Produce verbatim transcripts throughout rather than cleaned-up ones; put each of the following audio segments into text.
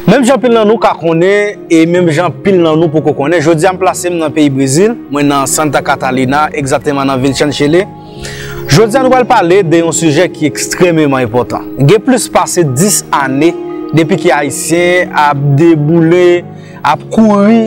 Menm jan anpil nan nou ka konnen, e menm jan anpil nan nou poko konnen, jodi a m plase m nan peyi Brezil, mwen nan Santa Catarina, egzakteman nan vil Xanxerê. Jodi a nou pral pale de yon sijè ki ekstrèmeman enpòtan. Gen plis pase dis ane depi ke Ayisyen ap deboule, ap kouri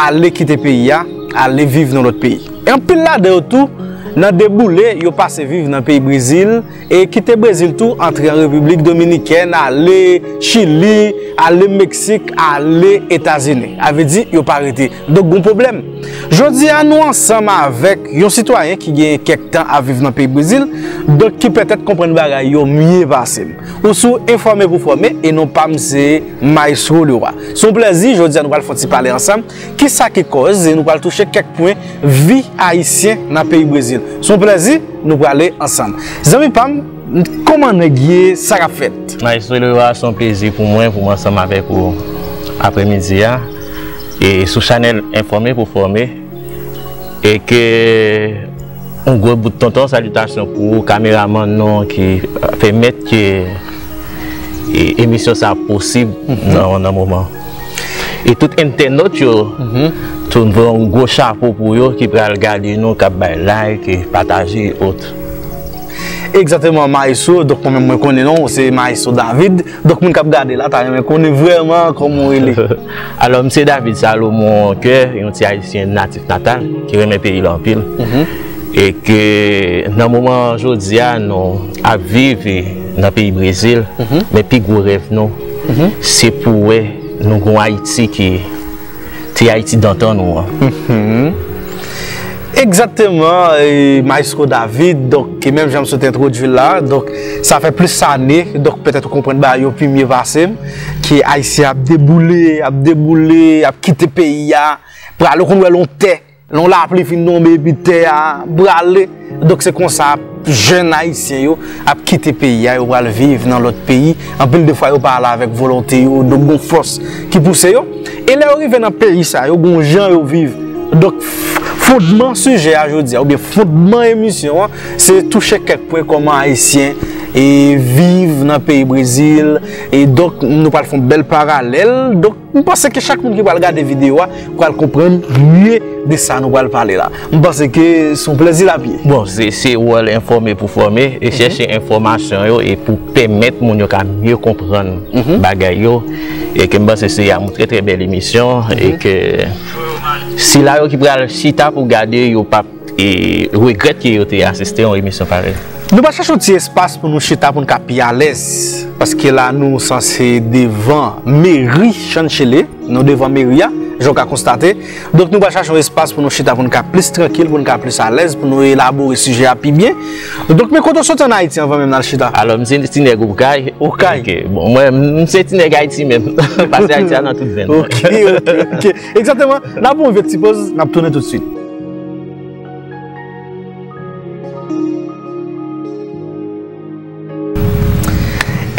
ale kite peyi a, ale viv nan lòt peyi. E anpil ladan yo tou, nan deboule, yo pase viv nan peyi Brezil, e kite Brezil tou, antre an Repiblik Dominikèn, ale Chili, ale Meksik, ale Etazini. A vle di, yo pa rete. Donk, gon pwoblèm. Jodi a, nou ansanm avèk yon sitwayen ki gen kèk tan ap viv nan peyi Brezil, donk ki petèt konprann bagay yo mye pase m. Ou sou Enfòme pou Fòme, e non pa m se Maestro Leroy. Se yon plèzi, jodi a nou pral fè yon ti pale ansanm. Kisa ki kòz, e nou pral touche kèk pwen vi Ayisyen nan peyi Brezil. Se yon plèzi, nou prale ansanm. Zanmi pa m, kòman nèg ye, sa k ap fèt? Maestro Leroy, se yon plezi pou mwen, pou mwen ansanm avèk ou aprèmidi a. E sou chanèl Enfòme pou Fòme. E ke yon gwo bout tonton salitasyon pou ou, kameramann nou ki pèmèt ke e, emisyon sa posib nan, nan moman. E tout entènot yo, tou voye yon gwo chapo pou yo ki pral gade nou, k ap bay like, e pataje e ot. Egzakteman, Maestro. Donk, mwen menm, mwen konnen non, se Maestro David. Donk, moun k ap gade la, ta renmen konnen vrèman kòman w rele. Alò, m se David Salomon Coeur, yon ti Ayisyen natif natal, ki renmen peyi l anpil. E ke nan moman jodi a, nou ap viv nan peyi Brezil, men pi gwo rèv nou, se pou wè nou gon Ayiti ki te Ayiti dantan nou an. Egzakteman, e, Maestro David, donk, e menm jan m sot entwodui l la, donk, sa fè plis ane, donk, petèt ou konprann bagay yo pi mye pase m, ke Ayisyen ap deboule, ap deboule, ap kite peyi a, prale, ou konn wè l yon tè, lè yon lapli fin tonbe, epi tè a prale. Donk, se konsa, jèn Ayisyen yo ap kite peyi a, yo pral viv nan lòt peyi. Anpil de fwa, yo pa ale avèk volonte yo, donk, gon fòs ki pouse yo. E lè yo rive nan peyi sa yo, gon jan yo viv. Donk, f-, fondman sijè a jodi a, oubyen fondman emisyon an, se touche kèk pwen kòman Ayisyen e viv nan peyi Brezil. E donk, nou pral fè yon bèl paralèl. Donk, m panse ke chak moun ki pral gade videyo a pral konprann mye de sa nou pral pale la. M panse ke se yon plèzi l ap ye. Bon, se, se wòl Enfòme pou Fòme, e chèche enfòmasyon yo, e pou pèmèt moun yo ka mye konprann bagay yo. E ke m panse se yon trè, trè bèl emisyon, e ke sila yo ki pral chita pou gade, yo p ap, e, regrèt ke yo te asiste yon emisyon parèy. Nou pral chache yon ti espas pou nou chita, pou n ka pi alèz, paske la nou sanse devan meri Xanxerê, nou devan meri a, jan w ka konstate. Donk, nou pral chache yon espas pou nou chita, pou n ka plis trankil, pou n ka plis alèz, pou nou elabore sijè a pi byen. Donk, men kote w soti ann Ayiti anvan menm n al chita? Alò, m se ti nèg Okay. Okay. Ok, bon, mwen, m se ti nèg Ayiti menm. Pase Ayiti a nan tout venn. Ok, ok, ok. Egzakteman. N ap pran yon vye ti poz, n ap tounen toutswit.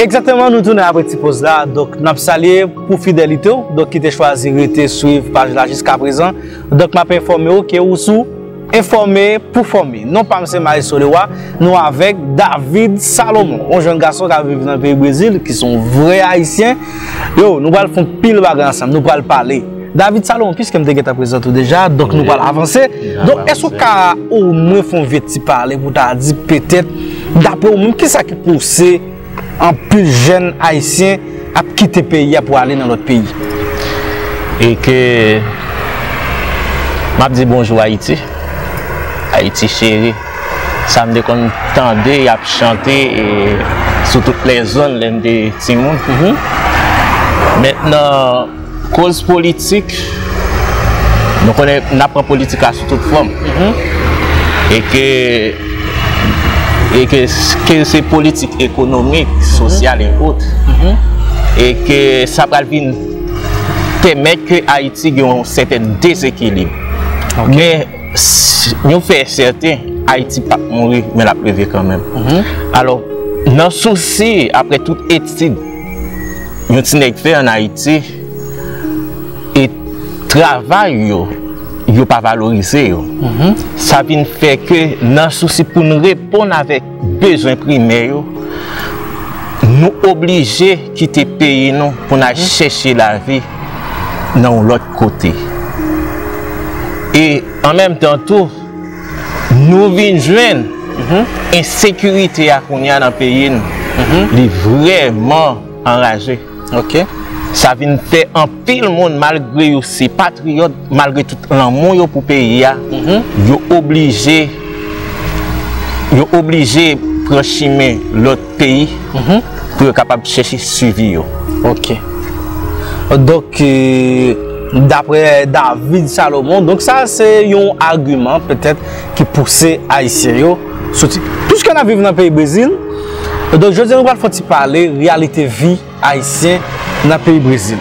Egzakteman, nou tounen apre ti poz la. Donk, n ap salye pou fidelite w, donk, ki te chwazi rete swiv paj la jiska prezan. Donk, m ap enfòme w ke ou sou Enfòme pou Fòme. Non pa m se Maestro Leroy, nou avèk David Salomon, yon jèn gason k ap viv nan peyi Brezil, ki se yon vrè Ayisyen. Yo, nou pral fè yon pil bagay ansanm, nou pral pale. David Salomon, piske m te gentan prezante w deja, donk nou pral avanse. Donk, èske w ka omwen fè yon vye ti pale pou ta di petèt, daprè w menm, kisa ki pouse anpil jèn Ayisyen ap kite peyi a pou ale nan lòt peyi? E ke m ap di bonjou Ayiti, Ayiti cheri. Sa m te konn tande y ap chante, e, sou tout lèzòn lè m te timoun. Mentnan, koz politik, nou konnen n ap pran politik la sou tout fòm. E ke, e ke, ke se politik ekonomik, sosyal e ot. E ke sa pral vin pèmèt ke Ayiti gen yon sèten dezekilib. Men, s-, yon fè sèten, Ayiti p ap mouri, men l ap leve kanmenm. Alò, nan sousi, apre tout etid yon ti nèg fè ann Ayiti, e travay yo, yo pa valorize yo. Sa vin fè ke nan sousi pou n reponn avèk bezwen primè yo, nou oblije kite peyi nou pou n al chèche lavi nan yon lòt kote. E an menm tan tou, nou vin jwenn ensekirite a kounye a nan peyi n, li vrèman anraje. Ok. Sa vin fè anpil moun, malgre yo se patriyòt, malgre tout lanmou yo pou peyi a, yo oblije yo oblije pran chimen lòt peyi pou yo kapab chèche sivi yo. Ok. Donk, e, daprè David Salomon, donk sa se yon agiman petèt ki pouse Ayisyen yo soti. Piske n ap viv nan peyi Brezil, donk jodi a nou pral fè yon ti pale reyalite vi Ayisyen nan peyi Brezil.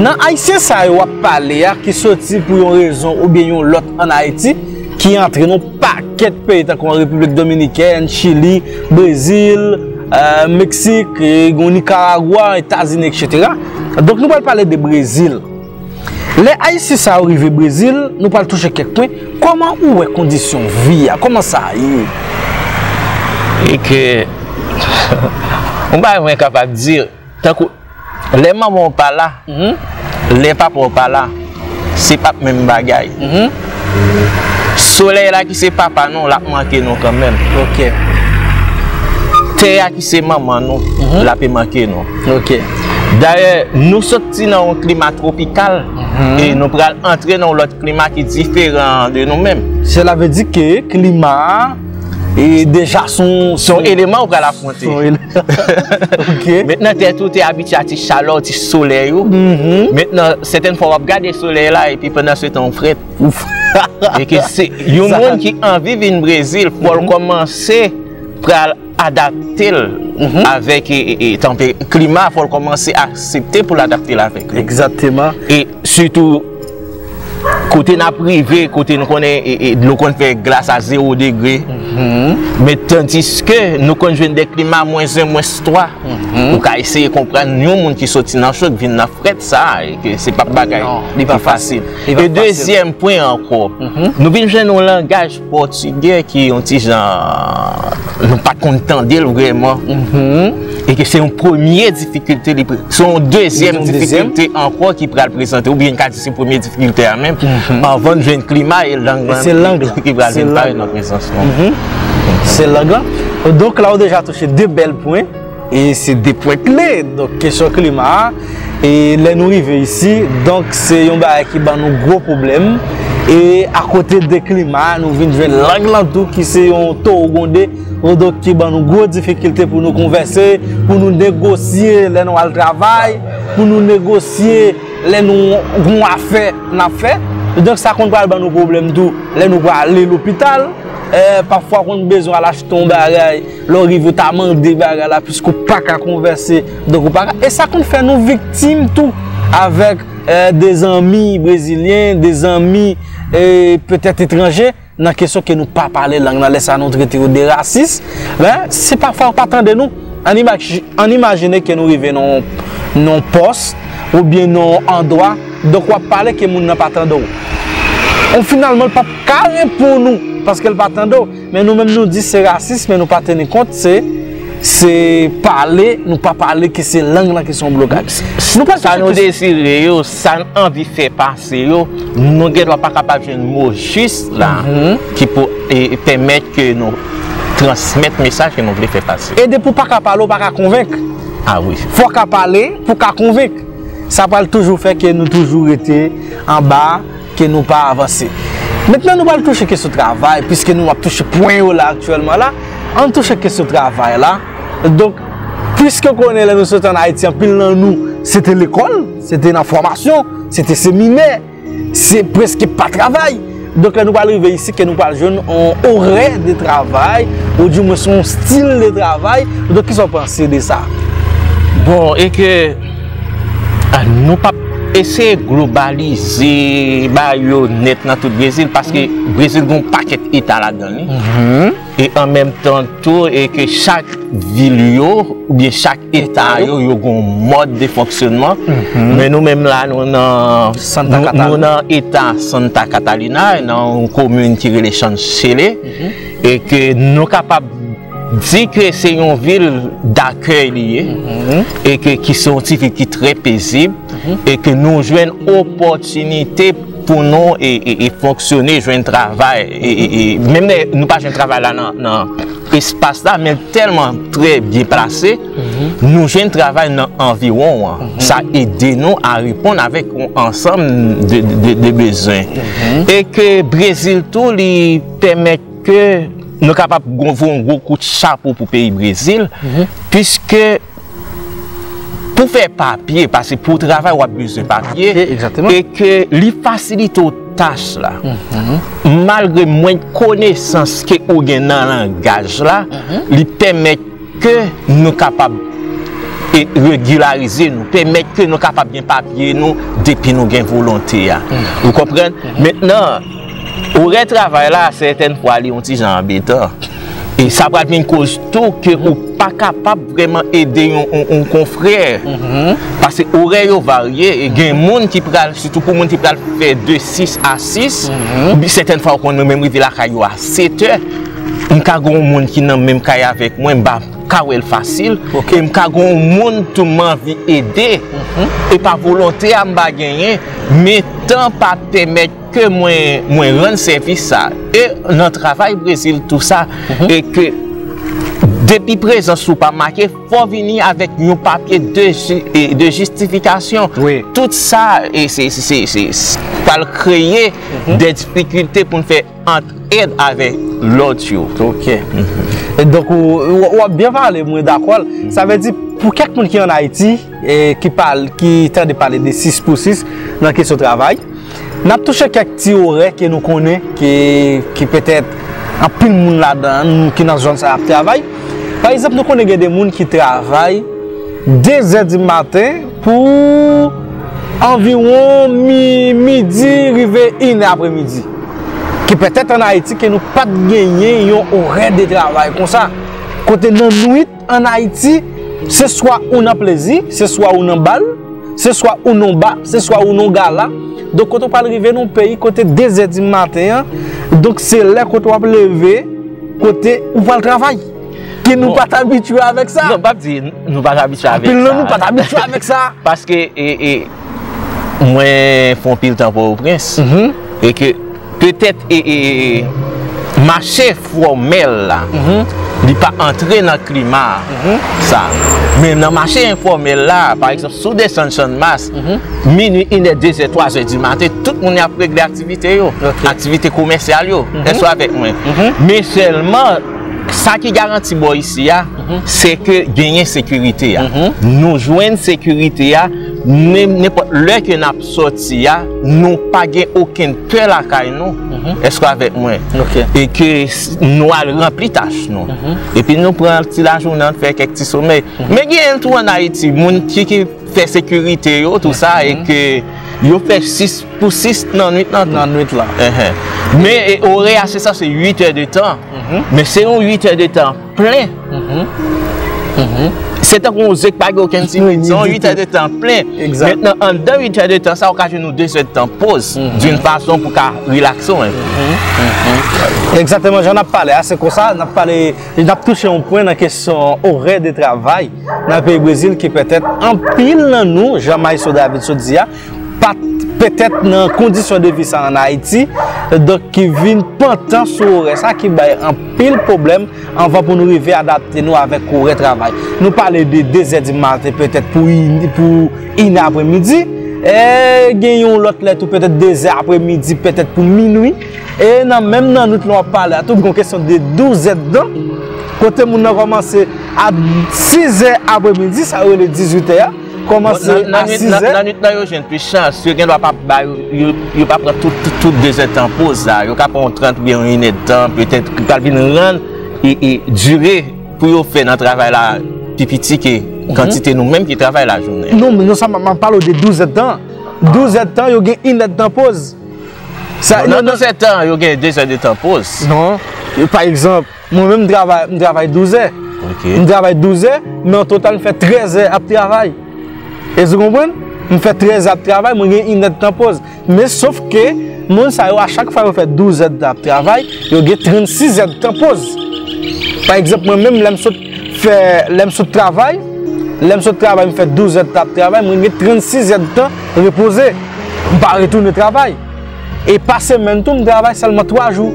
Nan Ayisyen sa yo w ap pale a ki soti pou yon rezon oubyen yon lòt ann Ayiti, ki antre nan pakèt peyi tankou an Repiblik Dominikèn, Chili, Brezil, e, Meksik, e, gen Nikaragwa, Etazini, etsetera. Donk nou pral pale de Brezil. Lè Ayisyen sa yo rive Brezil, nou pral touche kèk pwen. Kòman ou wè kondisyon vi a? Kòman sa ye? E ke yon bagay mwen kapab di, tankou lè manman w pa la, lè papa w pa la, se p ap menm bagay. Solèy la ki se papa nou, l ap manke nou kanmenm. Ok. Tè a ki se manman nou, l ap manke nou. Ok. Dayè, nou soti nan yon klima twopikal e nou pral antre nan yon lòt klima ki diferan de nou menm. Sela vle di ke klima a e deja son Se yon eleman ou pral afwonte. Ok. Mentnan tèt ou te abitye a ti chalè, ti solèy ou. Mentnan, sètèn fwa w ap gade solèy la epi pandan se tan ou frèt. E ke se yon moun ki anvi vin Brezil, fò l kòmanse pral adapte l avèk e, e, e, tanpe, klima, fò l kòmanse aksepte pou l adapte l avèk li. Egzakteman. E sitou, kote n ap rive, kote nou konnen e, e, dlo konn fè glas a zewo degre. Men tandiske nou konn jwenn de klima mwens en, mwens twa. Ou ka eseye konprann yon moun ki soti nan cho, k vin nan frèt sa, e ke se p ap bagay li pi fasil. E dezyèm pwen ankò, nou vin jwenn yon langaj pòtigè ki yon ti jan nou pa t konn tande l vrèman. E ke se yon premye difikilte, li pre- se yon dezyèm difikilte ankò ki pral prezante, oubyen n ka di se premye difikilte a menm, anvan n jwenn klima e lang lan ki pral vin parèt nan prezans nou. Se lang lan. Donk la ou deja touche de bèl pwen. E se de pwen kle. Donk kesyon klima a, e lè nou rive isi, donk se yon bagay ki ban nou gwo pwoblèm. E akote de klima a, nou vin jwenn lang lan tou ki se yon towo gwonde. Donk ki ban nou gwo difikilte pou nou konvèse, pou nou negosye lè nou al travay, pou nou negosye lè nou gon afè n ap fè. Donk sa konn pral ban nou pwoblèm tou lè nou prale lopital. E pafwa konn bezwen al achte yon bagay, lè w rive w ta mande bagay la piske w pa ka konvèse. Donk ou pa ka, e sa konn fè nou viktim tou avèk e de zanmi brezilyen, de zanmi e petèt etranje, nan kesyon ke nou pa pale lang nan, lè sa nou trete yo de rasis. Men se pafwa yo pa tande nou. Ann imaj- ann imajine ke nou rive nan yon- nan yon pòs oubyen nan yon andwa, donk w ap pale ke moun nan pa tande w. Ou finalman l p ap ka reponn ou paske l pa tande w. Men nou menm nou di se rasis, men nou pa teni kont se se pale, nou pa pale ke se lang lan ki se yon blokaj. Nou pa Sa nou dezire yo, sa n anvi fè pase yo, nou gendwa pa kapab jwenn mo jis la ki pou e, pèmèt ke nou transmèt mesaj ke nou vle fè pase. E depi w pa ka pale, w pa ka konvenk. Ah wi. Fò w ka pale pou w ka konvenk. Sa pral toujou fè ke nou toujou rete anba, ke nou pa avanse. Mentnan nou pral touche kesyon travay, piske nou ap touche pwen yo la aktyèlman la. Ann touche kesyon travay la. Donk, piske w konnen lè nou sot ann Ayiti, anpil nan nou, se te lekòl, se te nan fòmasyon, se te seminè, se prèske pa travay. Donk, lè nou pral rive isi, ke nou pral jwenn yon orè de travay, oudimwens yon stil de travay. Donk, kisa w panse de sa? Bon, e ke a, nou p ap eseye globalize bagay yo nèt nan tout Brezil, paske Brezil gen yon pakèt eta ladan li. E an menm tan tou, e ke chak vil yo, oubyen chak eta yo, yo gen yon mòd de fonksyonman. Men nou menm la, nou nan, Santa nou, Catalina. Nou nan eta Santa Catalina, nan yon komin ki rele Xanxele, e ke nou kapab Di ke se yon vil dakèy li ye, e ke ki se yon ti vil ki trè pezib, e ke nou jwenn opòtinite pou nou e, e, e fonksyone, jwenn travay. E, e, e, menm lè nou pa jwenn travay la nan, nan espas la, men tèlman trè byen plase, nou jwenn travay nan anviwon an. Sa ede nou a reponn avèk yon ansanm de, de, de bezwen. E ke Brezil tou, li pèmèt ke nou kapab gon, voye yon gwo kout chapo pou peyi Brezil, piske pou fè papye, paske pou travay w ap bezwen papye, e ke li fasilite w tach la. Malgre mwen konesans ke ou gen nan langaj la, li pèmèt ke nou kapab e regilarize nou, pèmèt ke nou kapab gen papye nou depi nou gen volonte a. Ou konprann? Mentnan, orè travay la, sètèn fwa, li yon ti jan anbetan. E sa pral vin koz tou ke ou pa kapab vrèman ede yon, yon, yon konfrè. Paske orè yo varye, e gen moun ki pral, sitou pou moun ki pral fè de sis a sis, sètèn fwa ou konn menm rive lakay yo a sèt è. M ka gen yon moun ki nan menm kay avèk mwen, m pa ka wè l fasil. E m ka gen yon moun tou m anvi ede. E pa volonte a m pa genyen, men tan pa pèmèt ke mwen, mwen rann sèvis sa. E nan travay Brezil tou sa, e ke depi prezans ou pa make, fò w vini avèk yon papye de, ji- e de jistifikasyon. Tout sa, e se, se, se, se, se pral kreye de difikilte pou n fè ant èd avèk lòt yo. Ok. E donk, ou, ou, w ap byen pale, mwen dakò. Sa vle di, pou kèk moun ki ann Ayiti, e ki pale, ki tande pale de sis pou sis nan kesyon travay, n ap touche kèk ti orè ke nou konnen, ke, ke petèt anpil moun ladan nou ki nan zòn sa ap travay. Pa egzanp, nou konnen gen de moun ki travay de zè di maten pou anviwon mi, midi, rive inè apremidi. Ke petèt ann Ayiti ke nou pa t genyen yon orè de travay konsa. Kote nan nwit ann Ayiti, se swa ou nan plezi, se swa ou nan bal, se swa ou nan ba, se swa ou nan gala. Donk, kote w pral rive nan yon peyi kote de zè di maten an, donk se lè kote w ap leve, kote ou pral travay. Ke nou pa t abitye avèk sa. Non, m p ap di nou pa t abitye avèk sa. Anpil nan nou pa t abitye avèk sa. Paske, e, e, mwen fè yon pil tan Pòtoprens. E ke petèt, e, e, mache fòmèl la, li pa antre nan klima sa. Men nan mache enfòmèl la, pa egzanp, si w desann Channmas, minui, inè, dezè, twazè di maten, tout moun ap regle aktivite yo, aktivite komèsyal yo. Èske w avèk mwen? Men sèlman, sa ki garanti bò isi a, se ke genyen sekirite a. Nou jwenn sekirite a, men nenpòt lè ke n ap sòti a, nou pa gen okenn pè lakay nou. Èske w avèk mwen? E ke s- nou al ranpli tach nou. Epi nou pran ti lajounen, n fè kèk ti somèy. Men genyen tou ann Ayiti, moun ki, ki fè sekirite yo, tou sa, e ke yo fè sis pou sis nan nwit lan tou. Nan nwit lan. Men, e, orè a, se sa, se uit è de tan. Men se yon uit è de tan plen. Se tankou yon ze k pa gen okenn ti vid, se yon uit è de tan plen. Mentnan, anndan uit è de tan sa, ou ka jwenn yon de zè de tan poz, d'une façon pou ka rilakse w enpe. Egzakteman, jan n ap pale a, se konsa, n ap pale, n ap touche yon pwen nan kesyon orè de travay nan peyi Brezil, ki petèt anpil nan nou, jan Maestro David sot di a, pa t petèt nan kondisyon de vi sa ann Ayiti, donk ki vin pantan sou orè sa, ki bay anpil pwoblèm anvan pou nou rive adapte nou avèk orè travay. Nou pale de de zè di maten petèt pou in- pou inè apremidi, e gen yon lòt lè tou petèt de zè apremidi petèt pou minui. E nan menm nan nwit lan w ap pale a tou, gon kesyon de douz è de tan, kote moun nan kòmanse a sis è apremidi, sa yo rele dizuit è a, kòmanse a sis è. Nan nwit lan, yo jwenn plis chans, yo gendwa pa ba yo, yo, yo pa pran tout, tout, tout de zè de tan poz la, yo ka pran yon trant oubyen yon inè de tan, petèt, ki pral vin rann e, e dire pou yo fè nan travay la pi piti ke kantite nou menm ki travay lajounen. Non, men non, sa, m ap pale w de douz è de tan. Douz è de tan, yo gen inè de tan poz. Sa, non, non, douz è de tan, yo gen de zè de tan poz. Non. Pa egzanp, mwen menm, m travay, m travay douz è. M travay douz è, men an total, m fè trèz è ap travay. Èske w konprann? M fè trèz è ap travay, mwen gen inè de tan poz. Men sof ke moun sa yo, a chak fwa yo fè douz è de tan ap travay, yo gen trannsis è de tan poz. Pa egzanp, mwen menm, lè m sot fè, lè m sot travay, lè m sot travay, m fè douz èdtan ap travay, mwen gen trannsis èdtan repoze. M pa retounen travay. E pa semèn tou, m travay sèlman twa jou.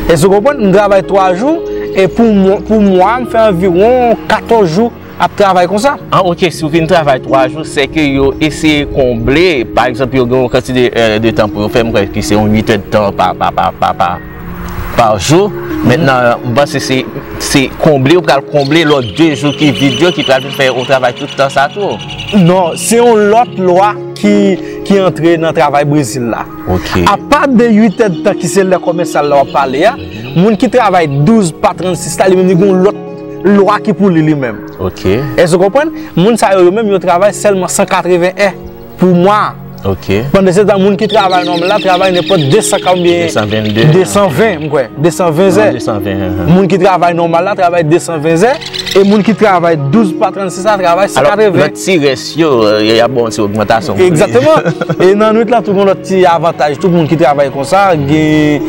Èske w konprann? M travay twa jou, e pou mwa, pou mwa, m fè anviwon katòz jou ap travay konsa. Ah, ok, si w vin travay twa jou, se ke yo eseye konble, pa egzanp, yo gen yon kantite, euh, de tan pou yo fè, m kwè ke se yon uit èdtan pa, pa, pa, pa, pa, pa jou. Mentnan, m panse se, se konble, yo pral konble lòt de jou ki vid yo, ki pral vin fè yon travay tout tan sa tou. Non, se yon lòt lwa ki, ki antre nan travay Brezil la. Ok. Apa de uit èdtan ki se lè komèsyal la w ap pale a, moun ki travay douz pa trannsis la, li menm li gen yon lòt lwa ki pou li, li menm. Ok. Èske w konprann? Moun sa yo, yo menm, yo travay sèlman san katreven è pou mwa. Ok. Pandan se tan, moun ki travay nòmal la, travay nenpòt de san konbyen? De san venn de. De san ven, m kwè. De san ven zè. Non, de san ven, hen, hen. Moun ki travay nòmal la, travay de san ven zè. E moun ki travay douz pa trannsis la, travay san katreven. Alò, lòt ti rès yo, euh, y ap ba w yon ti ogmantasyon pou li. Egzakteman. E nan nwit lan, tou gen lòt ti avantaj. Tout moun ki travay konsa, gen,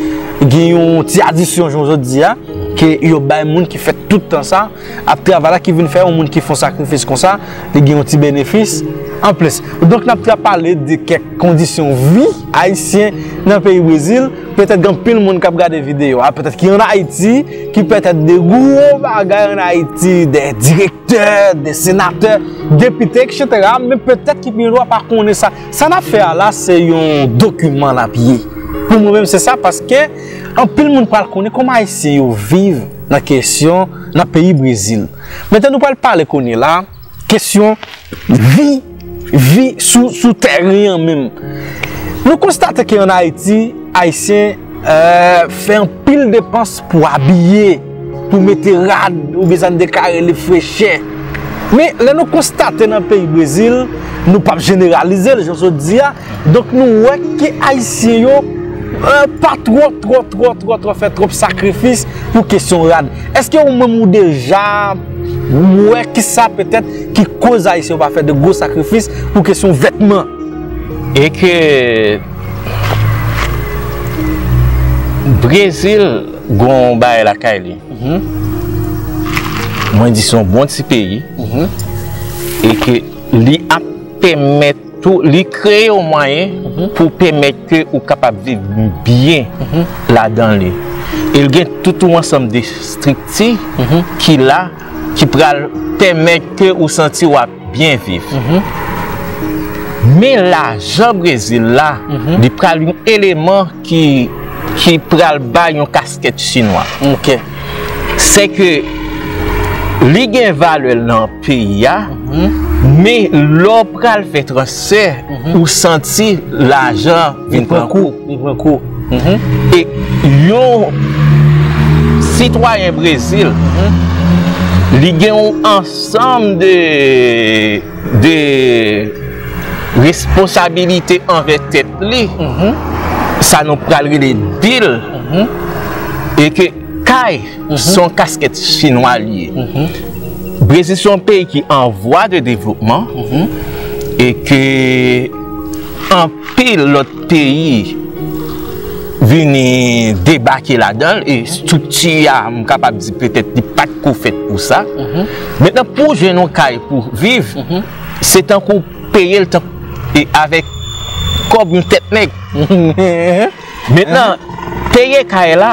gen yon ti adisyon, jan w sot di a, ke yo bay moun ki fè tout tan sa, ap travay la ki vin fè yon moun ki fè yon sakrifis konsa, li gen yon ti benefis anplis. Donk, n ap tra pale de kèk kondisyon vi ayisyen nan peyi Brezil. Petèt gen anpil moun k ap gade videyo a, petèt ki ann Ayiti, ki petèt de gwo bagay ann Ayiti, de direktè, de senatè, depite, et cetera, men petèt ki pi lwen pa konnen sa. Sa n ap fè a la, se yon dokiman l ap ye. Pou mwen menm, se sa, paske anpil moun pral konnen kòman Ayisyen yo viv nan kesyon, nan peyi Brezil. Mentnan, nou pral pale kounye la, kesyon vi, vi sou, sou tèren an menm. Nou konstate ke ann Ayiti, Ayisyen, euh, fè anpil depans pou abiye, pou mete rad, oubyen sa n te ka rele frechè. Men, lè nou konstate nan peyi Brezil, nou p ap jeneralize l, jan w sot di a, donk, nou wè ke Ayisyen yo, euh, pa twò, twò, twò, twò, twò fè twòp sakrifis pou kesyon rad. Èske ou menm ou deja wè kisa petèt ki koz Ayisyen yo pa fè de gwo sakrifis pou kesyon vètman? E ke Brezil gon bagay lakay li. Mhm. Mwen di se yon bon ti peyi. Mhm. E ke li ap pèmèt tou, li kreye yon mwayen, mhm, pou pèmèt ke ou kapab viv byen, mhm, ladan li. E l gen tout yon ansanm de estrikti, mhm, ki la, ki pral pèmèt ke ou santi w ap byen viv. Mhm. Men lajan Brezil la, mhm, li pral yon eleman ki, ki pral bay yon kaskèt chinwa. Ok. Se ke li gen valè l nan peyi a, mhm, men lè w pral fè transfè, mhm, ou santi lajan vin pran kou. Li pran kou. Mhm. E yon sitwayen Brezil, mhm, li gen yon ansanm de, de responsabilite anvè tèt li, mhm, sa nou pral rele deal, mhm, e ke kay, mhm, se yon kaskèt chinwa li ye. Mhm. Brezil se yon peyi ki an vwa de devlopman, mhm, e ke anpil lòt peyi vini debake ladan l, e estrikti a, m kapab di petèt li pa t ko fèt pou sa. Mhm. Mentnan, pou w jwenn yon kay pou viv, mhm, se tankou peye l tank-, e avèk kòb yon tèt nèg. Mentnan, peye kay la,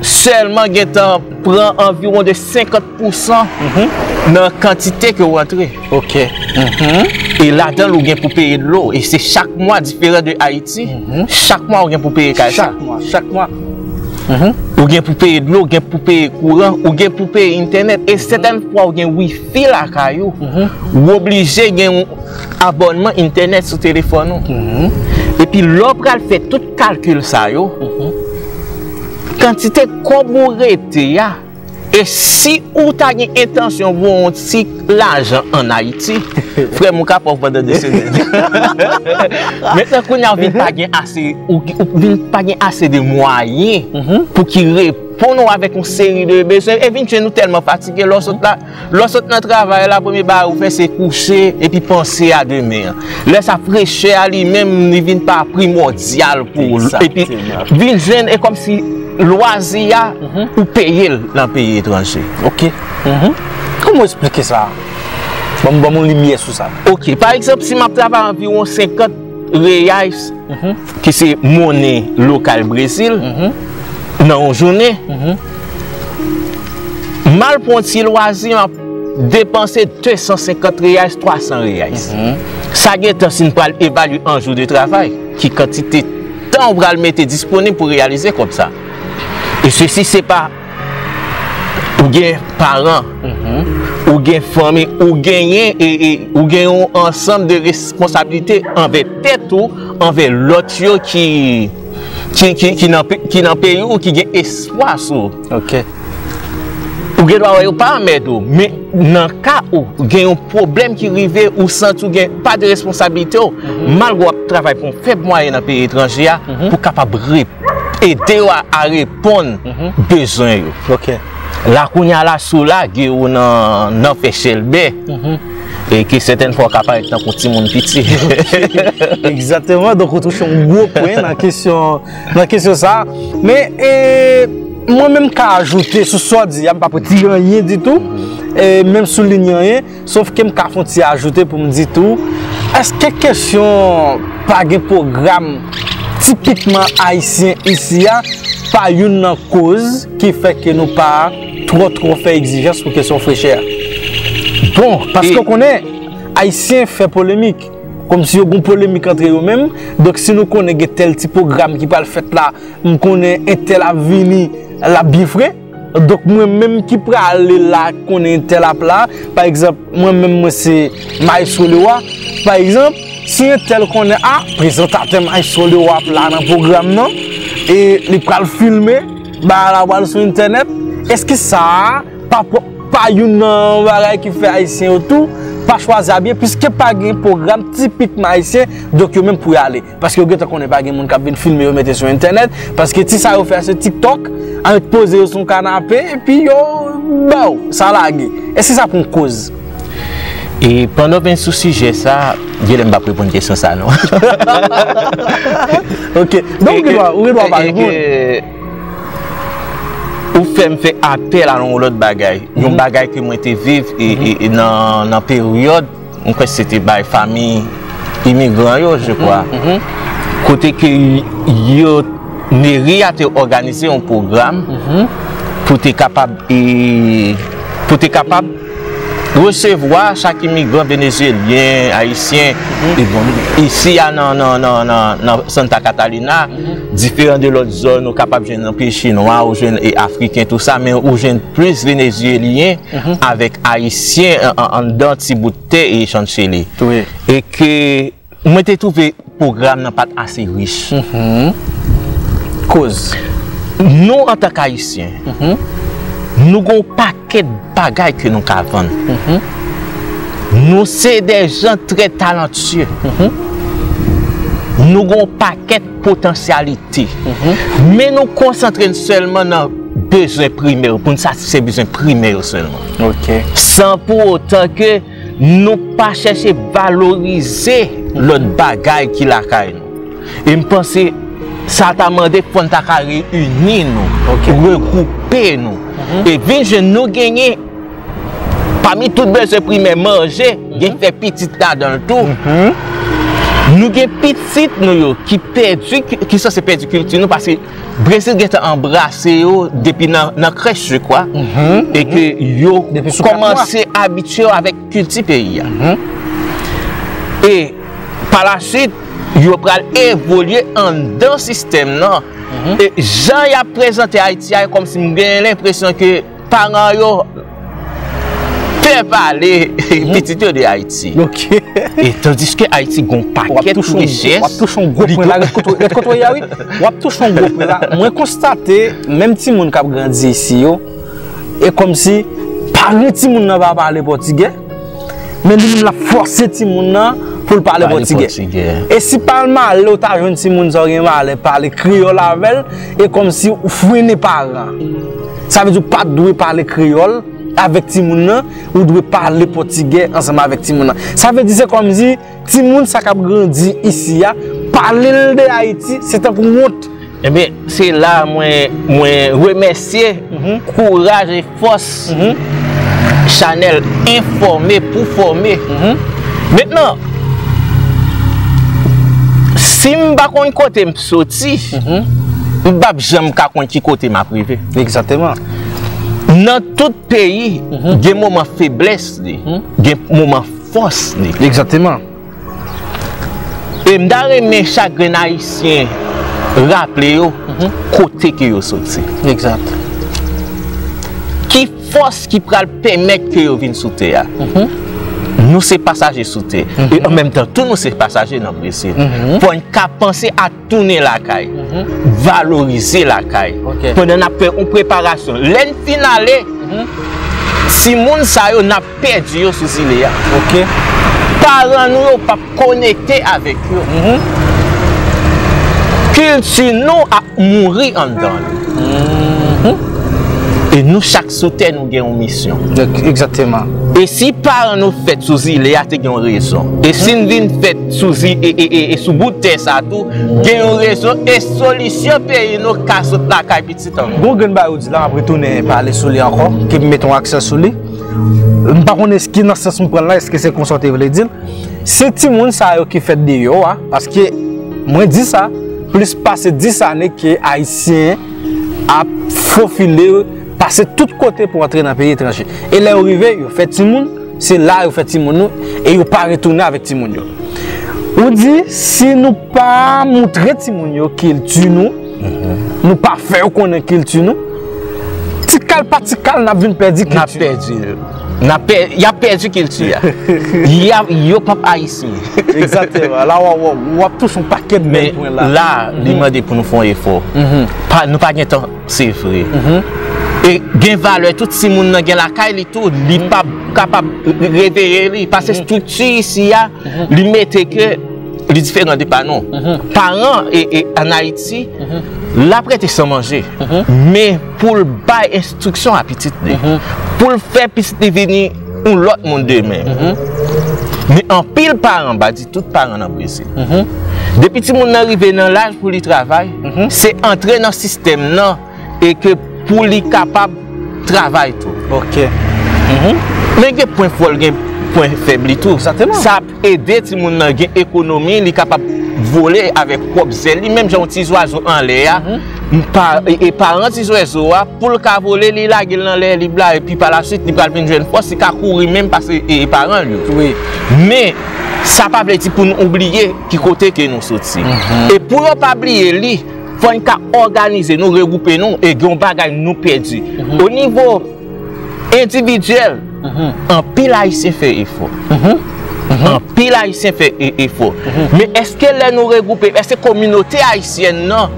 sèlman gentan pran anviwon de senkant pou san, mhm, nan kantite ke w rantre. Ok. Mhm. E ladan l, ou gen pou peye dlo. E se chak mwa, diferan de Ayiti, mhm, chak mwa ou gen pou peye kay sa. Chak mwa, chak mwa. Mhm. Ou gen pou peye dlo, ou gen pou peye kouran, ou gen pou peye entènèt. E sètèn fwa, ou gen wifi lakay ou. Mhm. Ou oblije gen yon abònman entènèt sou telefòn ou. Mhm. Epi lè w pral fè tout kalkil sa yo, mhm, kantite kòb ou rete a, e si ou ta gen entansyon voye yon ti lajan ann Ayiti, frè m, ou ka pòv pandan de semèn. Mentnan, kounye a, ou vin pa gen ase, ou, ou vin pa gen ase de mwayen, mhm, pou ki reponn ou avèk yon seri de bezwen, e vin jwenn ou tèlman fatige, lè w sot la, lè w sot nan travay la, premye bagay ou fè se kouche epi panse a demen an. Lè sa, frechè a li menm, li vin pa primòdyal pou ou. Egzakteman. Epi vin jwenn, e kòmsi lwazi a, ou peye l nan peyi etranje. Ok. Mhm. Kòman w eksplike sa? Ban m, ban m yon limyè sou sa. Ok, pa egzanp, si m ap travay anviwon senkant reais, ki se monnen lokal Brezil, nan yon jounen, m al pran yon ti lwazi, m ap depanse de san senkant reais, twa san reais. Sa gen tan, si n pral evalye an jou de travay, ki kantite tan w pral mete disponib pou reyalize kòb sa? E sesi se pa ou gen paran, ou gen fanmi, ou genyen, e, e, ou gen yon ansanm de responsablite anvè tèt ou, anvè lòt yo ki, ki, ki, ki nan, pe- ki nan peyi w, ki gen espwa sou ou. Ok. Ou gen dwa wè yo pa anmède w, men nan ka ou gen yon pwoblèm ki rive, ou santi w gen pa de responsablite w, malgre w ap travay pou yon fèb mwayen nan peyi etranje a, pou kapab re- ede yo a, a reponn bezwen yo. Ok. La kounye a la, si w lage w nan, nan fè chèlbè, e ke sètèn fwa w ka parèt tankou timoun piti. Egzakteman, donk ou touche yon gwo pwen nan kesyon, nan kesyon sa. Men, e, mwen menm ka ajoute sou sa w di a, m p ap retire anyen ditou, e menm soulinye anyen, sof ke m ka fè yon ti ajoute pou m di tou, èske kesyon pa gen pwogram tipikman ayisyen isi a pa youn nan koz ki fè ke nou pa twò twò fè egzijans pou kesyon frechè a? Bon, Paske e- w konnen, ayisyen fè polemik. Kòmsi yo gon polemik antre yo menm. Donk si nou konnen gen tèl ti pwogram ki pral fèt la, m konnen entèl ap vini, l ap byen fre. Donk mwen menm ki prale la, konnen entèl ap la, pa egzanp, mwen menm mwen se Maestro Leroy, pa egzanp, si entèl konnen, a, prezantatè Maestro Leroy ap la nan pwogram nan, e li pral filme, bagay la pral sou entènèt, èske sa a pa, pa youn nan bagay ki fè ayisyen yo tou pa chwazi a byen, piske pa gen pwogram tipikman ayisyen, donk yo menm pou y ale. Paske yo gentan konnen pa gen moun k ap vin filme yo mete sou entènèt. Paske ti sa yo fè a se TikTok, annik poze yo sou yon kanape, epi yo ba w sa lage. Èske sa pou yon koz? E pandan w vin sou sijè sa, gen lè m p ap reponn kesyon sa non. Ok. Donk ou gen dwa, ou gen dwa pa reponn. Ou fè m fè apèl a yon lòt bagay. Yon bagay ke mwen te viv e, e, e nan, nan peryòd, mwen kwè se te bay fanmi imigran yo, je kwa. Kote ke yo, meri a te òganize yon pwogram pou te kapab, e, pou te kapab resevwa chak imigran venezyelyen, ayisyen, e bon, isi a nan, nan, nan, nan, nan Santa Catalina, diferan de lòt zòn, ou kapab jwenn anpil chinwa, ou jwenn, e, afriken, tou sa, men ou jwenn plis venezyelyen avèk ayisyen an, an, anndan ti bout tè e Chanchele. Wi. E ke mwen te twouve pwogram nan pa t ase rich. Koz? Nou, antank ayisyen, nou gen yon pakèt bagay ke nou ka vann. Nou se de jan trè talantye. Nou gen yon pakèt potansyalite. Men nou konsantre n sèlman nan bezwen primè yo, pou n satisfè bezwen primè yo sèlman. Ok. San pou otan ke nou pa chèche valorize lòt bagay ki lakay nou. E m panse sa ta mande fò n ta ka reyini nou, Ok. regwoupe nou. E vin jwenn nou genyen, pami tout bezwen primè manje, gen fè pitit ladan l tou. Nou gen pitit nou yo ki pèdi, ki sanse pèdi kilti nou, paske Brezil gentan anbrase yo depi nan, nan krèch, je kwa, e ke yo Depi sou kat mwa. Kòmanse abitye yo avèk kilti peyi a. E pa la swit, yo pral evolye anndan sistèm nan. E jan y ap prezante Ayiti a, e kòmsi m gen lenpresyon ke paran yo pè pale pitit yo de Ayiti. Ok. E tandiske Ayiti gon W ap pakèt touche yon, w ap richès, touche yon gwo li pwen la, gon- ret kote, ret kote w ye a, wi. W ap touche yon gwo pwen la. Mwen konstate, menm timoun k ap grandi isi yo, e kòmsi paran timoun nan pa pale pòtigè, men li menm l ap fòse timoun nan pou l pale Pale pòtigè. pòtigè. E si pa l malè, ou ta jwenn timoun sa w gen malè pale kreyòl avè l, e kòmsi ou frennen paran. Sa vle di ou pa t dwe pale kreyòl avèk timoun nan, ou dwe pale pòtigè ansanm avèk timoun nan. Sa vle di se kòmsi timoun sa k ap grandi isi a, pale l de Ayiti, se tankou wont. Ebyen, se la mwen, mwen remèsye kouraj e fòs chanèl Enfòme pou Fòme. Mentnan, si m pa konn kote m soti, m p ap janm ka konn ki kote m ap rive. Egzakteman. Nan tout peyi, gen moman feblès li, gen moman fòs li. Egzakteman. E m ta renmen chak grenn Ayisyen raple yo kote ke yo soti. Egzat. Ki fòs ki pral pèmèt ke yo vin sou tè a. Nou se pasaje sou tè. E an menm tan tou, nou se pasaje nan brezil. Fò n ka panse a tounen lakay, valorize lakay. Ok. Pandan n ap fè yon preparasyon. Lè n fin ale, timoun sa yo, n ap pèdi yo sou zile a. Ok. Paran nou yo p ap konekte avèk yo. Kilti nou ap mouri anndan nou. E nou chak sou tè, nou gen yon misyon. Egzakteman. E si paran nou fèt sou zile a, te gen yon rezon. E si n vin fèt sou zi-, e, e, e, e sou bout tè sa tou, gen yon rezon. E solisyon peyi nou ka sot lakay pitit an nou. Gon grenn bagay ou di la, m ap retounen pale sou li ankò, ke m mete yon aksan sou li. M pa konn èske nan sans m pran l la, èske se konsa w te vle di l. Se timoun sa yo ki fèt deyò a, paske mwen di sa, plis pase dis ane ke Ayisyen ap fofile, pase tout kote pou antre nan peyi etranje. E lè yo rive, yo fè timoun, se la yo fè timoun nou, e yo pa retounen avèk timoun yo. Ou di, si nou pa moutre timoun yo kilti nou, nou pa fè yo konnen kilti nou, ti kal pa ti kal, n ap vin pèdi kilti nou. N ap pèdi l. N ap pè-, y ap pèdi kilti a. Y ap, yo p ap ayisyen. Egzakteman. La, w ap, w ap, w ap touche yon pakèt bèl pwen la. Men la, li mande pou nou fè yon efò. Pa, nou pa gen tan, se vre. E gen valè, tout timoun nan gen lakay li tou, li p ap kapab reveye li. Paske estrikti isi a, li mete ke li diferan de pa nou. Paran e, e, ann Ayiti, l ap rete san manje. Men pou l bay enstriksyon a pitit li, pou l fè pitit li vini yon lòt moun demen. Men anpil paran, m pa di tout paran nan Brezil. Depi timoun nan rive nan laj pou li travay, se antre nan sistèm nan e ke pou li kapab travay tou. Ok. Men gen pwen fò l, gen pwen fèb li tou. Egzakteman. Sa ap ede timoun nan gen ekonomi, li kapab vole avèk pwòp zèl li, menm jan yon ti zwazo anlè a. Pa, e, e paran ti zwazo a, pou l ka vole, li lage l nan lè, li blayi, epi pa la swit, li pral vin jwenn fòs, li ka kouri menm pase, e, e paran l yo. Wi. Men, sa pa vle di pou nou oubliye ki kote ke nou soti. E pou yo pa bliye li, fò n ka òganize nou, regwoupe nou, e gen yon bagay nou pèdi. O nivo endividyèl, anpil Ayisyen fè efò. Anpil Ayisyen fè e-, efò. Men èske lè nou regwoupe, èske kominote ayisyèn nan,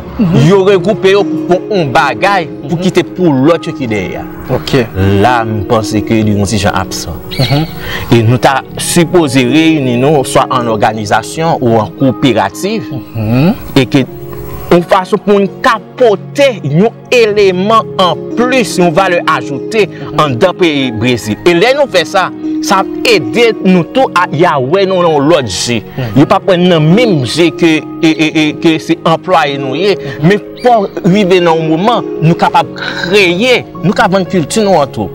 yo regwoupe yo pou fè yon bagay pou kite pou lòt yo ki dèyè a? Ok. La, m panse ke li yon ti jan absan. E nou ta sipoze reyini nou, swa an òganizasyon ou an kooperativ, e ke yon fason pou n ka pote yon eleman anplis, yon valè ajoute anndan peyi Brezil. E lè nou fè sa, sa ap ede nou tou a, y a wè nou nan yon lòt je. Yo p ap wè n nan menm je ke, e, e, e, ke se anplwaye nou ye, men fò rive nan yon moman, nou kapab kreye, nou ka vann kilti nou an tou.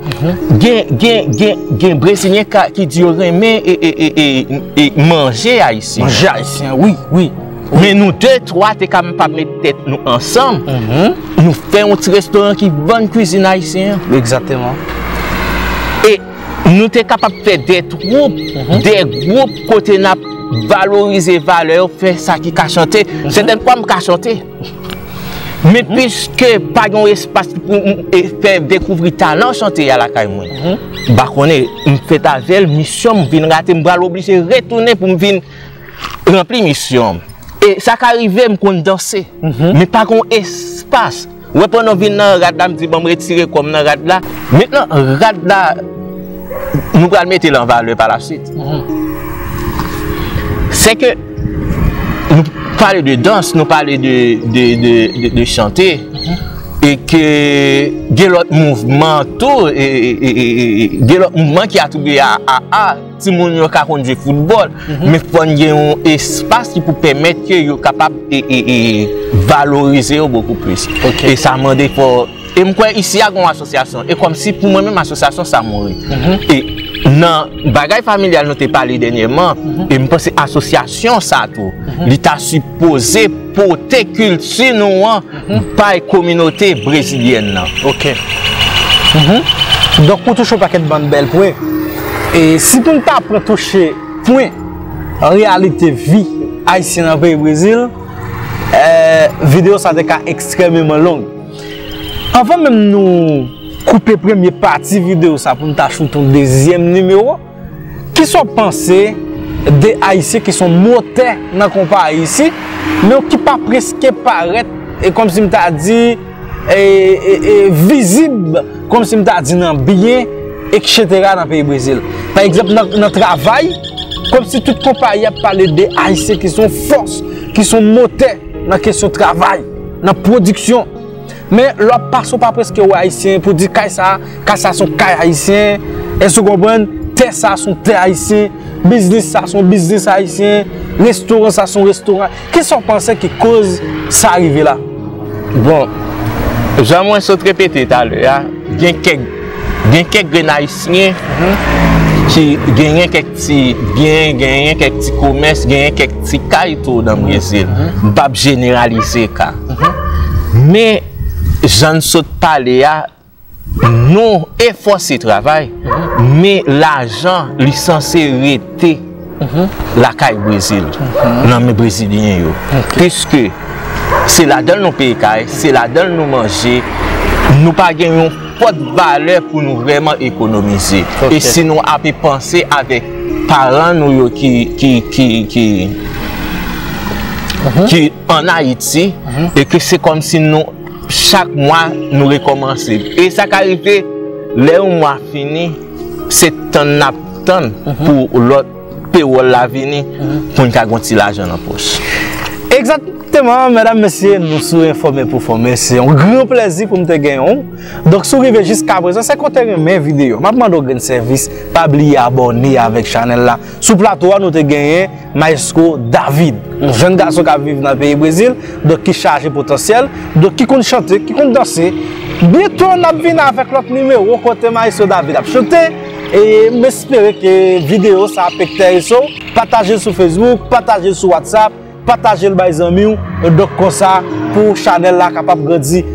Gen, gen, gen, gen Brezilyen ka, ki di yo renmen e, e, e, e, e manje ayisyen. Manje ayisyen, wi, wi. Men nou de, twa te ka m pa met tèt nou ansanm, nou fè yon ti restoran ki vann kwizin ayisyen an. Egzakteman. E nou te kapab fè de twoup, de gwoup kote n ap valorize valè yo, fè sa ki ka chante. Sètèn fwa m ka chante. Men piske pa gen yon espas pou m, e, fè dekouvri talan chante a lakay mwen, m pa konnen, m fèt avè l, misyon m vin rate, m pral oblije retounen pou m vin ranpli misyon m. E sa ka rive m konn danse, men pa gen yon espas. Ou wè, pandan w vin nan rad la, m di, "Ban m retire kò m nan rad la." Mentnan, rad la, nou pral mete l an valè pa la swit. Se ke nou pale de dans, nou pale de, de, de, de, de chante. e ke gen lòt mouvman tou, e, e, e, e, e, gen lòt mouvman ki atribye a, a, a timoun yo ka konn jwe foutbòl, men fò n gen yon espas ki pou pèmèt ke yo kapab e, e, e, valorize yo bokou plis. E sa mande fò, e m kwè isi a gen yon asosyasyon, e kòmsi pou mwen menm asosyasyon sa mouri. E nan bagay familyal nou te pale dènyèman, e m panse asosyasyon sa tou, li ta sipoze pote kilti nou an bay kominote brezilyèn nan. Ok. Donk, ou touche yon pakèt bann bèl pwen. E si pou n ta pran touche pwen an reyalite vi ayisyen nan peyi Brezil, eh, videyo sa te ka ekstrèmeman long. Anvan menm nou koupe premye pati videyo sa pou n ta choute yon dezyèm nimewo, kisa w panse de Ayisyen ki se yon motè nan konpayi isi, men ki pa prèske parèt, e kòmsi m ta di, e, e, e, vizib, kòmsi m ta di nan byen, etsetera nan peyi Brezil. Pa egzanp, nan, nan travay, kòmsi tout konpayi ap pale de Ayisyen ki se yon fòs, ki se yon motè nan kesyon travay, nan pwodiksyon. Men lè w ap pase, w pa prèske wè Ayisyen pou di kay sa, kay sa se yon kay Ayisyen. Èske w konprann? Tè sa se yon tè Ayisyen. Biznis sa se yon biznis Ayisyen. Restoran sa se yon restoran. Kisa w panse ki koz sa rive la? Bon, jan mwen sot repete talè a, gen kèk, gen kèk grenn Ayisyen ki genyen kèk ti byen, genyen kèk ti komès, genyen kèk ti kay tou nan Brezil. M p ap jeneralize ka. Men, jan n sot pale a, nou efò se travay, men lajan li sanse rete lakay Brezil, nan men Brezilyen yo. Piske se ladan l nou peye kay, se ladan l nou manje, nou pa gen yon pòt valè pou nou vrèman ekonomize. E si nou ape panse avèk paran nou yo ki, ki, ki, ki, ki ann Ayiti, e ke se kòmsi nou, chak mwa, nou rekòmanse. E sa ka rive, lè yon mwa fini, se tann n ap tann pou lòt pewòl la vini, pou n ka gen yon ti lajan nan pòch. Egzakteman, medam, mesye, nou sou Enfòme pou Fòme. Se yon gran plèzi pou m te genyen w. Donk, si w rive jiskaprezan, se ke w te renmen videyo. M ap mande w grenn sèvis, pa bliye abòne avèk chanèl la. Sou plato a, nou te genyen Maestro David, yon jèn gason k ap viv nan peyi Brezil, donk ki chaje potansyèl, donk ki konn chante, ki konn danse. Byento, n ap vin avèk lòt nimewo kote Maestro David ap chante. E m espere ke videyo sa ap enterese w. Pataje l sou Facebook, pataje l sou WhatsApp, pataje l bay zanmi w. Donk, konsa, pou chanèl la kapab grandi.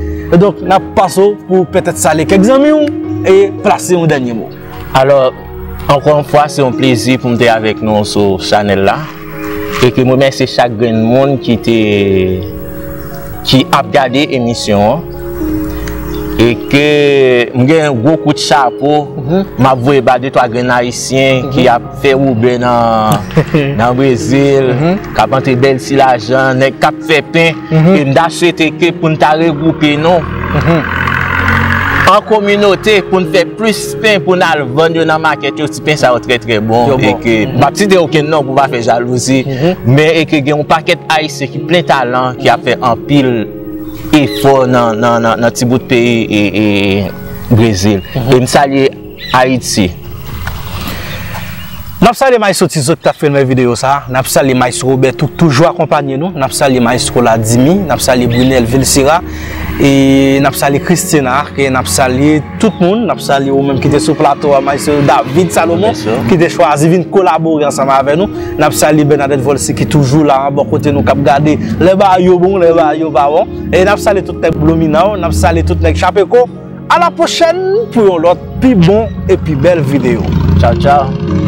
Donk, n ap pase w pou petèt salye kèk zanmi w e plase yon dènye mo. Alò, ankò yon fwa, se yon plezi pou m te avèk nou sou chanèl la. E ke m remèsye chak grenn moun ki te, ki ap gade emisyon an. E ke m gen yon gwo kout chapo, m ap voye ba de twa grenn Ayisyen ki ap fè woube nan, nan Brezil, k ap antre bèl ti lajan, nèg k ap fè pen. E m ta swete ke pou n ta regwoupe nou an kominote pou n fè plis pen pou n al vann yo nan makèt yo. Ti pen sa yo trè, trè bon. E ke m p ap site okenn non pou pa fè jalouzi, men e ke gen yon pakèt Ayisyen ki plen talan, ki ap fè anpil efò nan, nan, nan, nan ti bout peyi e, e Brezil. E m salye Ayiti. N ap salye Maestro Tizo ki t ap filme videyo sa a. N ap salye Maestro Roberto k toujou akonpanye nou. N ap salye Maestro Ladimi. N ap salye Brunel Vilsera. E n ap salye Christina. E n ap salye tout moun. N ap salye ou menm ki te sou plato a, Maestro David Salomon, ki te chwazi vin kolabore ansanm avè nou. N ap salye Bernadette Volcy ki toujou la, bò kote nou, k ap gade lè bagay yo bon, lè bagay yo pa bon. E n ap salye tout nèg Blumenau, n ap salye tout nèg Chapecó. A la pwochèn pou yon lòt pi bon e pi bèl videyo. Tchaw, tchaw.